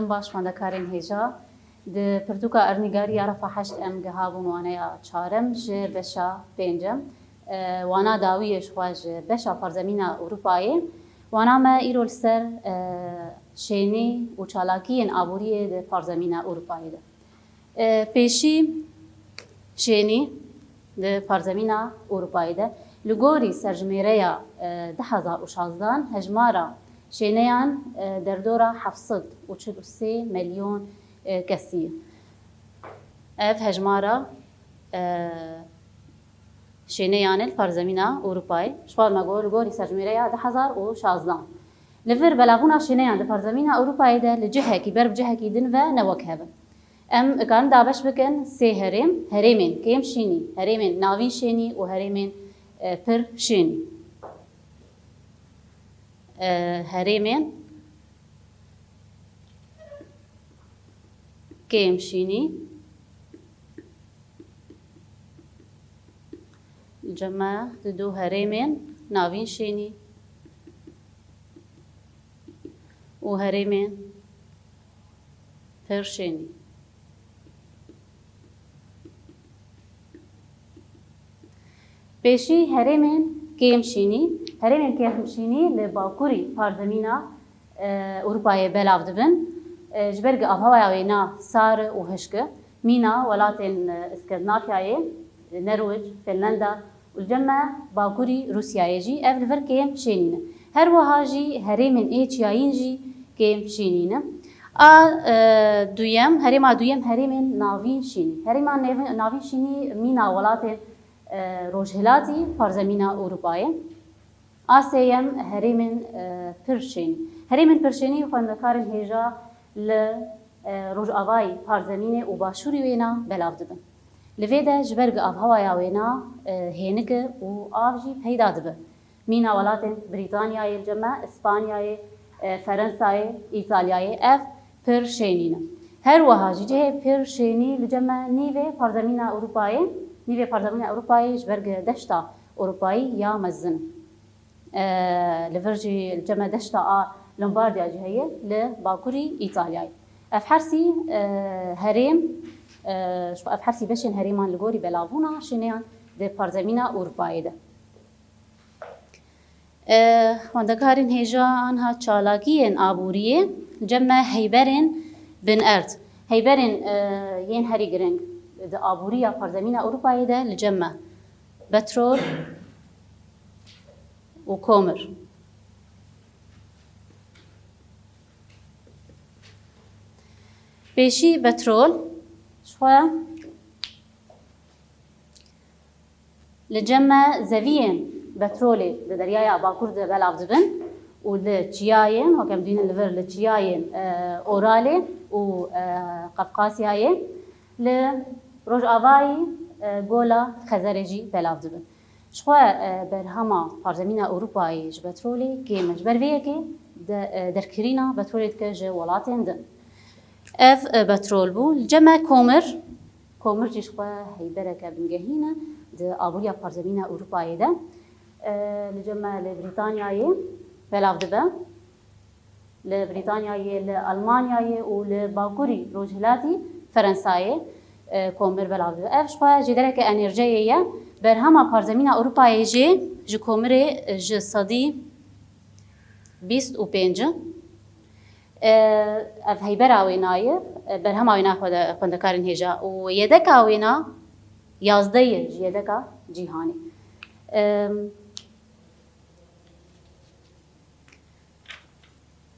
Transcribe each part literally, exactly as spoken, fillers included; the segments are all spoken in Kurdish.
Baş, xwendekarên hêja. Di pirtûka Erdnîgarî ya refa heşt em gihabûn waneya çarem ji beşa pêncem. E, wana dawiyê ji xwe ji beşa parzemîna Ewropayê. Wana me îro li ser, e, şênî û çalakiyên aboriyê di parzemîna Ewropayê de. E, pêşî şênî di parzemîna Ewropayê de li gorî serjimêreya, e, du hezar û şazdehan hejmara şêneyan, e, derdora heft sed û çil û sê milyon, e, kesî ye. Ev hejmara, e, şêneyan e li parzemîna Ewropayê. Ji xwe me got, li gorî serjimêreya du hezar û şazdehan. Li vir belavbûna şêneyan di parzemîna Ewropayê de li cihekî ber bi cihekî din ve ne wek hev in. Em karin dabeş bikin sê herêm, herêmên kêm şînî, herêmên navîn şênî û herêmên, e, pir şênî. E, herêmên kêm şînî, cem me di du herêmên navîn şênî û herêmên pir şênî. Pêşî herêmên kêm şînî. Herêmên kêm şînî li bakurî parzemîna, e, Ewropayê belav dibin. E, ji ber ku avhewaya wê na sar û hişk e, mîna welatên, e, Skandinafyayê, Norwêc, Finlanda û li cem me bakurî Rûsyayê jî ev li vir kêm şênî ne. Her wiha jî herêmên ê çiyayîn jî kêm şînî ne. A, e, duyem, herêma duyem herêmên navîn şînî. Herêma nêvin-, navîn şînî mîna welatên, e, rojhilatî parzemîna Ewropayê. A sêyem herêmên, e, pir şênî. Herêmên pir şênî xwendekarên hêja li, e, rojavayî parzemînê û başûrî wêna belav dibin. Li vê de ji ber ku avhewaya wêna, e, hênik e û av jî peyda dibe. Mîna welatên Brîtanyayê li cem me, Îspanyayê, e, Ferensayê, Îtalyayê ev pir şênî ne. Her wiha jî cihê pir şênî li cem me nîvê parzemîna Ewropayê, nîvê parzemîna Ewropayê ji ber ku deşta Ewropayî ya mezin e. E, li vir jî li cem me deşta a Lombardiya jî heye li bakurî Îtalyayê. Ev hersî, e, herêm, e, ji xwe ev hersî beşên herêman li gorî belavbûna şêneyan di parzemîna Ewropayê de. E, xwendekarên hêja, anha çalakiyên aboriyê, li cem me heyberên binerd. Heyberên, e, yên herî giring di aboriya parzemîna Ewropayê de li cem me petrol û komir. Pêşî petrol, ji xwe li cem me zeviyên petrolê di deryaya Bakur de belav dibin û li çiyayên, wek em dînin li vir li çiyayên, e, Oralê û, e, Qafqasyayê, li rojavayî, e, gola Xezerê jî belav dibin. Ji xwe, e, berhema parzemîna Ewropayê ji petrolê kêm e. Ji ber vê yekê de, e, derkirîna petrolê dike ji welatên din. Ev, e, petrol bû. Li cem me komir, komir jî ji xwe heybereke bingehîn e di aboriya parzemîna Ewropayê de. E, li cem me li Brîtanyayê belav dibe. Li Brîtanyayê, li Almanyayê û li bakurî rojhilatî Ferensayê, e, komir belav dibe. Ev ji xwe jêdereke enerjiyê ye. Berhema parzemîna Ewropayê jê ji komirê, e, ji sedî bîst û pênc e. E, ev heybera wêna ye, e, berhema wêna xwe de xwendekarên hêja û yedeka wêna yazdeh ye ji yedeka cîhanê. E,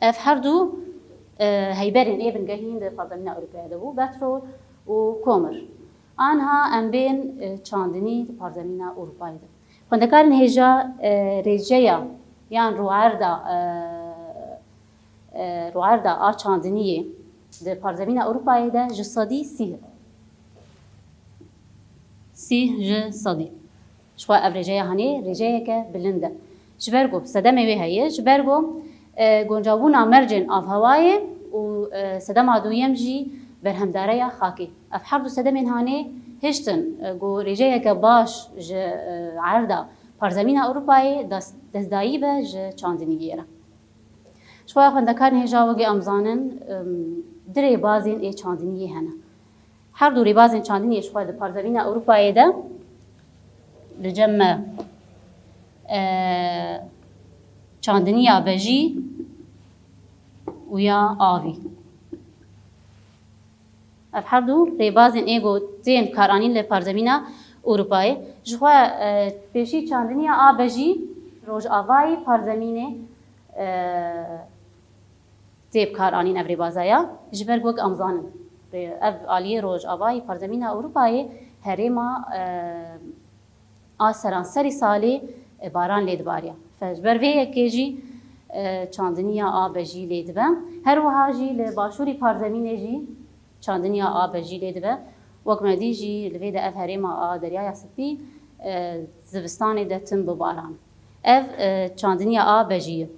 Ev her du, e, heyberên ê bingehîn di parzemîna Ewropayê de bû, petrol û komir. Anha em bên, e, çandinî di parzemîna Ewropayê de. Xwendekarên hêja, e, rêjeya yan rûerda, e, e, rûerda a çandiniyê di parzemîna Ewropayê de ji sedî sî, sî ji sedî. Ji xwe ev rêjeya hanê rêjeyeke bilind e. Ji ber ku sedemê wê heye, ji ber ku, e, goncabûna mercên avhewayê û, e, sedema duyem jî berhemdareya xakê. Ev her du sedemên hanê hiştin, e, ku rêjeyeke baş ji, e, erda parzemîna Ewropayê dest-, destdayî be ji çandiniyê re. Ji xwe xwendekarên hêja wekî em zanin, em, du rêbazên ê çandiniyê hene. Her du rêbazên çandiniyê ji xwe di Parzemîna Ewropayê de li cem me, e, çandiniya bejî û ya avî. Ev her du rêbazên ê ku tên karanîn li Parzemîna Ewropayê. Ji xwe, e, pêşî çandiniya a bejî rojavayî Parzemînê, e, tê bi kar anîn ev rêbaza ya. Ji ber ku wek em zanin, rê-, ev aliyê rojavayî Parzemîna Ewropayê herêma, e, a seranserî salê, e, baran lê dibariya. Fe-, ji ber vê yekê jî, e, çandiniya a bejî lê dibe. Her wiha jî li başûrî Parzemînê jî çandiniya a bejî lê dibe. Wek me dî jî li vê de ev herêma a Deryaya Spî, e, zivistanê de tim bi baran. Ev, e, çandiniya a bejî ye.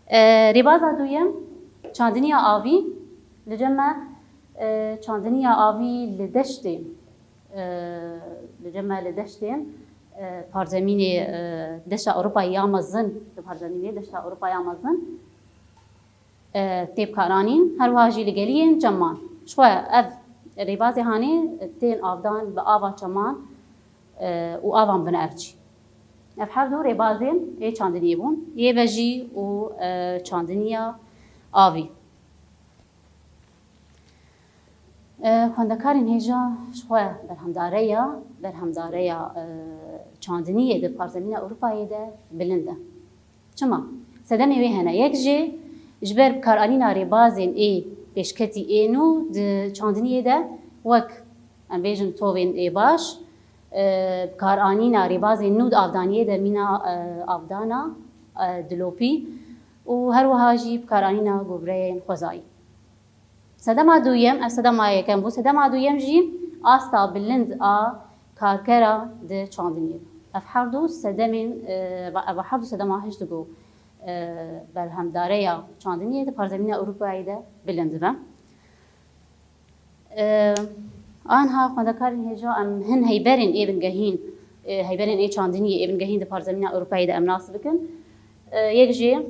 E, rêbaza duyem, çandiniya avî, li cem me, e, çandiniya avî li deştê, e, li cem me li deştê, e, Parzemînê, e, deşta Ewropayê ya mezin, li Parzemînê deşta Ewropayê ya mezin, e, tê bi kar anîn, her wiha jî li geliyên çeman. Ji xwe ev rêbazê hanê tên avdan bi ava çeman, e, û avan binevcî. Ev her du rêbazên ê çandiniyê bûn, yê bejî û, e, çandiniya avî. E, xwendekarên hêja ji xwe berhemdareya, berhemdareya, e, çandiniyê di Parzemîna Ewropayê de bilind e. Çima? Sedemê wê hene. Yek jê ji ber bikaranîna rêbazên ê pêşketî ê nû di çandiniyê de wek, em bêjin, tovên ê baş, e, bikaranîna rêbazên nû di avdaniyê de mîna, e, avdana, e, dilopî û her wiha jî bikaranîna gubreyên xwezayî. Sedema duyem, ev sedema yekem bû. Sedema duyem jî asta bilind a karkera di çandiniyê. Ev her du sedemên, e, va-, ev her du sedema hişt ku, e, berhemdareya çandiniyê di Parzemîna Ewropayê de bilind be. E, anha xwendekarên hêja em hin heyberên ê bingehîn, e, heyberên ê çandiniyê ê bingehîn di Parzemîna Ewropayê de em nas bikin. E, yek jê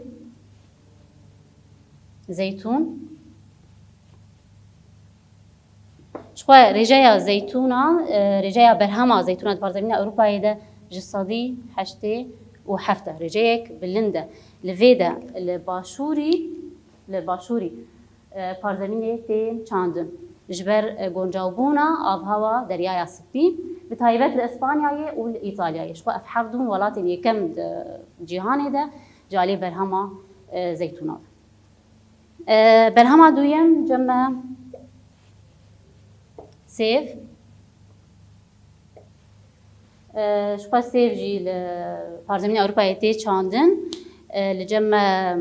zeytûn. Ji xwe rêjeya zeytûna, e, rêjeya berhema zeytûna di Parzemîna Ewropayê de ji sedî heştê û heft e. Rêjeyek bilind e. Li vê de li başûrî, li başûrî, e, Parzemînê tên çandin. Ji ber, e, goncawbûna avhewa Deryaya Spî, bi taybet li Îspanyayê û li Îtalyayê. Ji xwe ev her du welatên yekem di cîhanê de ji alî berhema, e, zeytûna. E, berhema duyem cem me sêv. E, ji xwe sêv jî li Parzemîna Ewropayê tê çandin. E, li cem me,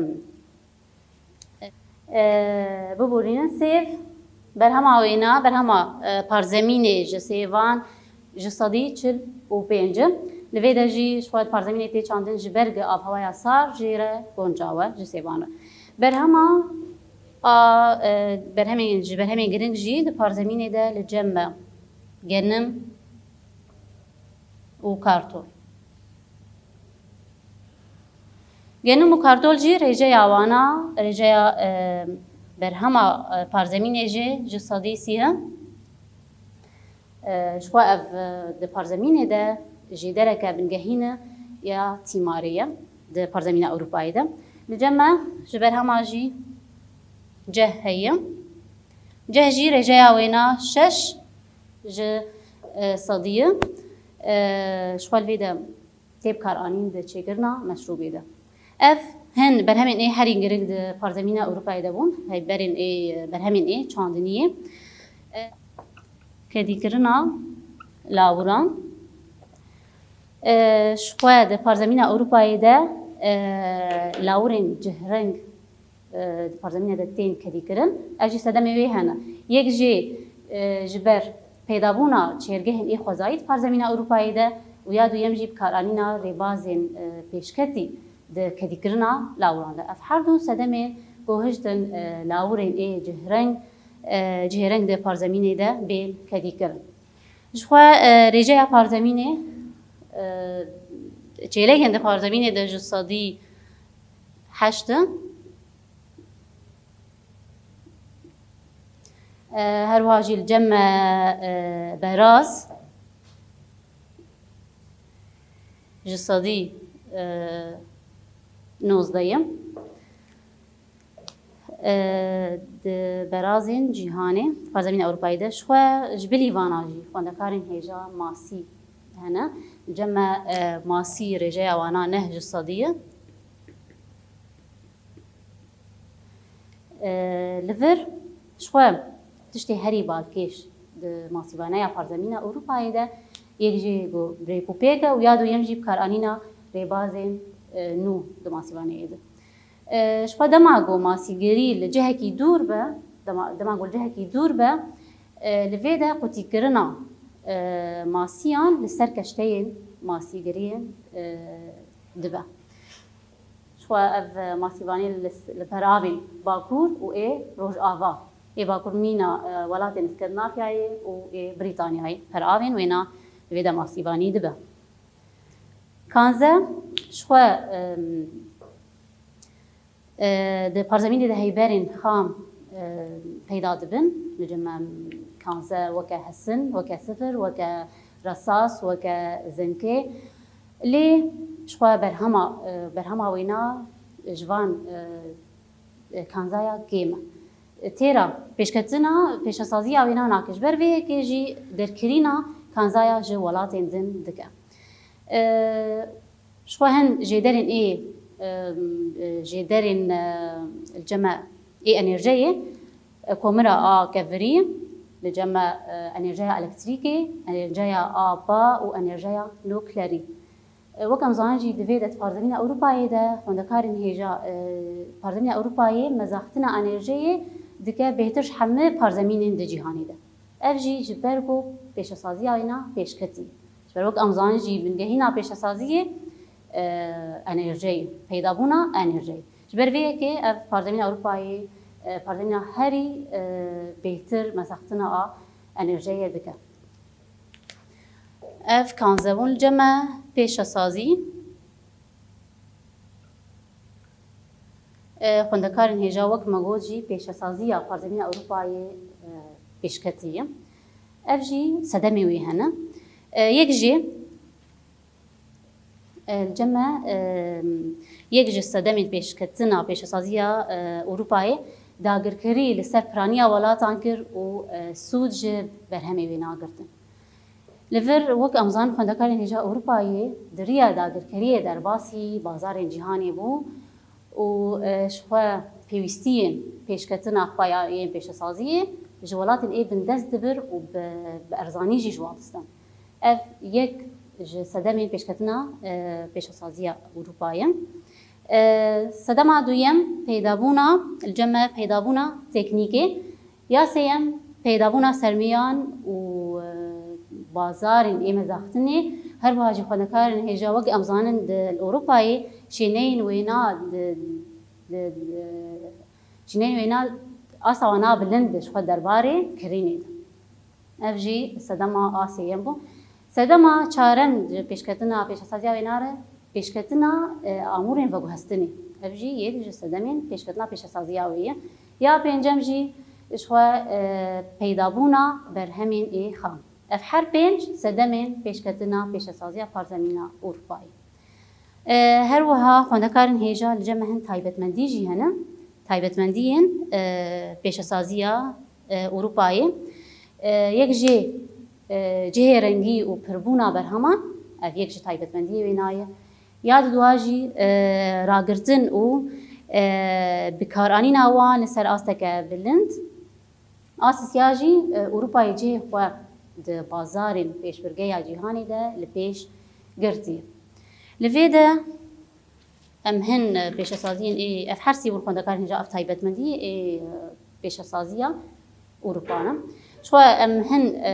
e, biborînin sêv. Berhema wêna, berhema, e, Parzemînê ji sêvan ji sedî çil û pênc e. Li vê de jî ji xwe Parzemînê tê çandin ji ber ku avhewaya sar jê re goncaw e, ji sêvan re. Berhema a, e, berhemên, ji berhemên giring jî di Parzemînê de li cem me genim û kartol. Genim û kartol jî rêjeya wana, rêjeya, e, berhema, e, Parzemînê jê ji sedî sî e. E, ji xwe ev, e, di Parzemînê de jêdereke bingehîn e ya tîmarê ye di Parzemîna Ewropayê de. Li cem me ji berhema jî ceh heye. Ceh jî rêjeya wêna şeş ji, e, sedî ye. E, ji xwe li vê de tê bikaranîn di çêkirina meşrûbê de. Ev hin berhemên ê herî giring di Parzemîna Ewropayê de bûn, heyberên ê, berhemên ê çandiniyê. E, kedîkirina lawiran. E, ji xwe di Parzemîna Ewropayê de, e, lawirên cihreng e, di Parzemînê de tên kedîkirin. Ev jî sedemê wê hene. Yek jê, e, ji ber peydabûna çêrgehên ê xwezayî di Parzemîna Ewropayê de û ya duyem jî bikaranîna rêbazên, e, pêşketî di kedîkirina lawiran de. Ev her du sedemên ku hiştin, e, lawirên ê cihreng, e, cihêreng di Parzemînê de bên kedîkirin. Ji xwe, e, rêjeya Parzemînê, e, çêlekên di Parzemînê de ji sedî heşt in. E, her wiha jî li cem me, e, beraz ji sedî, e, nozdeh ye. E, di berazên cîhanê, parzemîna Ewropayê de, ji xwe ji bilî vana jî xwendekarên hêja masî hene. Li cem me, e, masî rêjeya wana neh ji sedî ye. E, li vir ji xwe tiştê herî balkêş di masîvaneya parzemîna Ewropayê de yek jê ku bi rêk û pêk e û ya duyem jî bikaranîna rêbazên, e, nû di masîvaneyê de. E, ji xwe dema ku masîgirî li cihekî dûr be, dema, dema ku li cihekî dûr be, e, li vê de qutîkirina, e, masiyan li ser keşteyên masîgiriyên, e, dibe. Ji xwe ev, e, masîvanî li, li peravên Bakur û ê Rojava, ê Bakur mîna, e, welatên Skandinafyayê û ê Brîtanyayê peravên wêna li vê de masîvanî dibe. Kanze, ji xwe, em, e, di parzemînê de heyberên xam, e, peyda dibin. Li cem me kanze weke hesin, weke sifir, weke resas, weke zinkê. Lê ji xwe berhema, e, berhema wêna ji van, e, e, kanzaya kêm e. Têra pêşketina pêşesaziya wêna nake. Ji ber vê yekê jî derkirîna kanzaya ji welatên din dike. E, ji xwe hin jêderên ê, e, e, jêderên, e, li cem me ê enerjiyê, e, komira a kevirî, li cem me, e, enerjiya elektrîkê, enerjiya apa û enerjiya nuklerî. E, wek em zanin jî di vê de di parzemîna Ewropayê de xwendekarên hêja, e, parzemîna Ewropayê mezaxtina enerjiyê dike bêhtir ji hemî parzemînên di cîhanê de. Ev jî ji ber ku pêşesaziya wêna pêşketî. Ji ber wek em zanin jî bingehîna pêşesaziyê, e, enerjiyê, peydabûna enerjiyê. Ji ber vê yekê ev parzemîna Ewropayê, e, parzemîna herî, e, bêhtir mezaxtina a enerjiyê dike. Ev kanzebûn li cem me pêşesazî. E, xwendekarên hêja wek me got jî pêşesaziya parzemîna Ewropayê, e, pêşketî ye. Ev jî sedemê wê hene. E, yek jê, e, li cem me, e, yek ji sedemên pêşketina pêşesaziya, e, Ewropayê dagirkerî li ser piraniya welatan kir û, e, sûd ji berhemê wê nagirtin. Li vir, wek em zanin, xwendekarên hêja Ewropayê di riya dagirkeriyê derbasî bazarên cîhanê bû û, e, ji xwe pêwîstiyên pêşketina xwe ya yên pêşesaziyê ji welatên ê bindest dibir û bi, bi erzanî jî ji wan distan. Ev yek ji sedemên pêşketina, e, pêşesaziya Ewropa ye. E, sedema duyem peydabûna, li cem me peydabûna teknîkê. Ya sêyem, peydabûna sermiyan û, e, bazarên ê mezaxtinê, her wiha jî xwendekarên hêja wek em zanin di Ewropayê şêneyên wêna di, di, di, şêneyên wêna asta wana bilind ji xwe derbarê kirînê de. Ev jî sedema a sêyem bû. Sedema çarem ji pêşketina pêşesaziya wêna re pêşketina, e, amûrên veguhestinê. Ev jî yek ji sedemên pêşketina pêşesaziya wê ye. Ya pêncem jî ji xwe, e, peydabûna berhemên ê xam. Ev her pênc sedemên pêşketina pêşesaziya parzemîna Ewropayê. E, her wiha xwendekarên hêja li cem me hin taybetmendî jî hene. Taybetmendiyên, e, pêşesaziya, e, Ewropayê. E, yek jê, e, cihê rengî û pirbûna berheman, ev yek ji taybetmendiyê wêna ye. Ya didua jî, e, ragirtin û, e, bikaranîna wan li ser asteke bilind. A sisiya jî, e, Ewropayê cihê xwe di bazarên pêşbirgeya cîhanê de li pêş girtiye. Li vê de em hin, e, pêşesaziyên ê, ev her sî bûn xwendekarên hêja, ev taybetmendiyê ê, e, pêşesaziya Ewropa ne. Ji xwe em hin, e,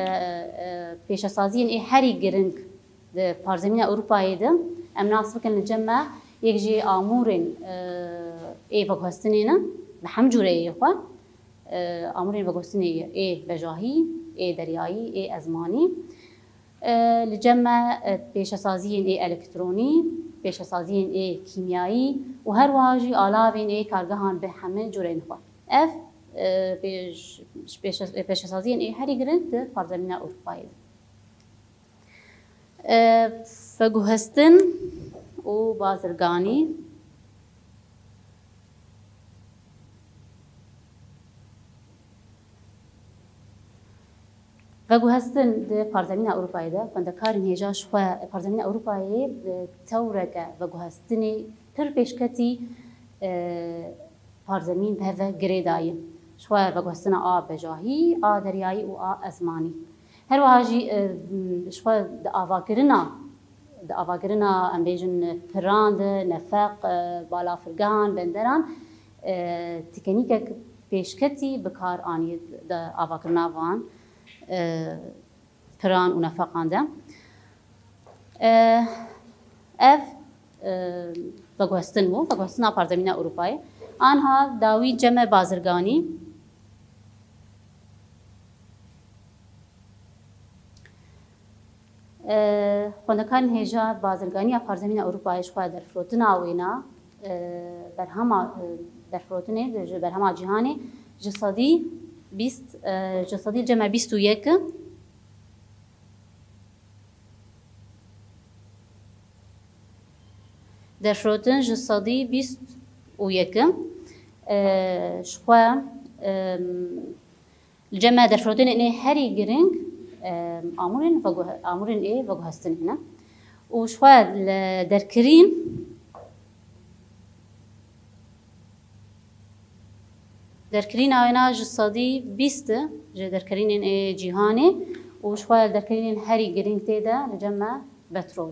e, pêşesaziyên ê herî giring di parzemîna Ewropayê de em nas bikin li cem me yek ji amûrên, e, ê veguhestinê ne, bi hemcûreyê xwe. E, amûrên veguhestinê ê bejahî, ê deryayî, ê ezmanî. E, li cem me, e, pêşesaziyên ê elektronî, pêşesaziyên ê kîmyayî û her wiha jî alavên ê kargehan bi hemî cûreyên xwe. Ev, e, pêş-, Ji pêşe-, pêşesaziyên ê herî giring di Parzemîna Ewropayê de. E, veguhestin û bazirganî. Veguhestin di Parzemîna Ewropayê de, xwendekarên hêja ji xwe Parzemîna Ewropayê bi tewreke veguhestinê pir pêşketî, e, parzemîn bi hev ve girêdayî. Ji xwe veguhestina a bejahî, a deryayî û a ezmanî. Her wiha jî, e, ji xwe di avakirina, di avakirina, em bêjin, piran de, nefeq, e, balafirgehan, benderan, e, tekenîkek pêşketî bi kar anî di avakirina van, e, piran û nefeqan de. E, ev, e, veguhestin bû, veguhestina Parzemîna Ewropayê. Anha dawî cem e bazirganî. E, xwendekarên hêja bazirganiya Parzemîna Ewropayê ji xwe derfirotina wêna, e, berhema, e, derfirotinê ji berhema cîhanê ji sedî bîst, e, ji sedî cem e bîst û yek. Derfirotin ji sedî bîst û yek. E, ji xwe, e, li cem e derfirotinên ê herî giring, e, amûrên veguhe-, amûrên ê veguhestinê ne. Û ji xwe li derkirîn, derkirîna wêna ji sedî bîst e ji derkirînên ê cîhanê û ji xwe derkirînên herî giring tê de li cem me petrol.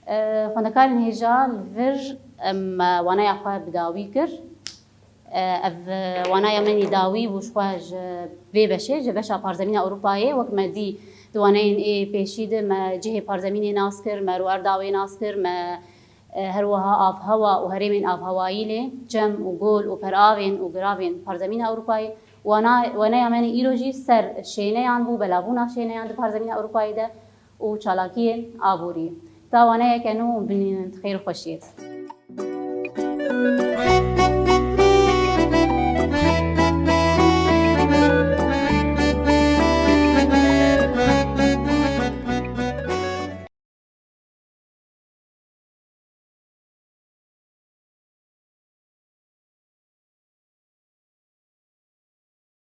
E, xwendekarên hêja li vir, em, wanaya xwe bi dawî kir. E, ev, e, wanaya min î dawî bû ji xwe ji vê beşê, ji beşa Parzemîna Ewropayê. Wek me dî di waneyên ê pêşî de me cihê parzemînê nas kir, me rûerda wê nas kir, me, e, her wiha avhewa û herêmên avhewayî lê cem û gol û peravên û giravên Parzemîna Ewropayê. Wana-, waneya me îro jî ser şêneyan bû, belavbûna şêneyan di Parzemîna Ewropayê de û çalakiyên aborî. Ta waneyeke nû bimînin di xêr û xweşiyê de.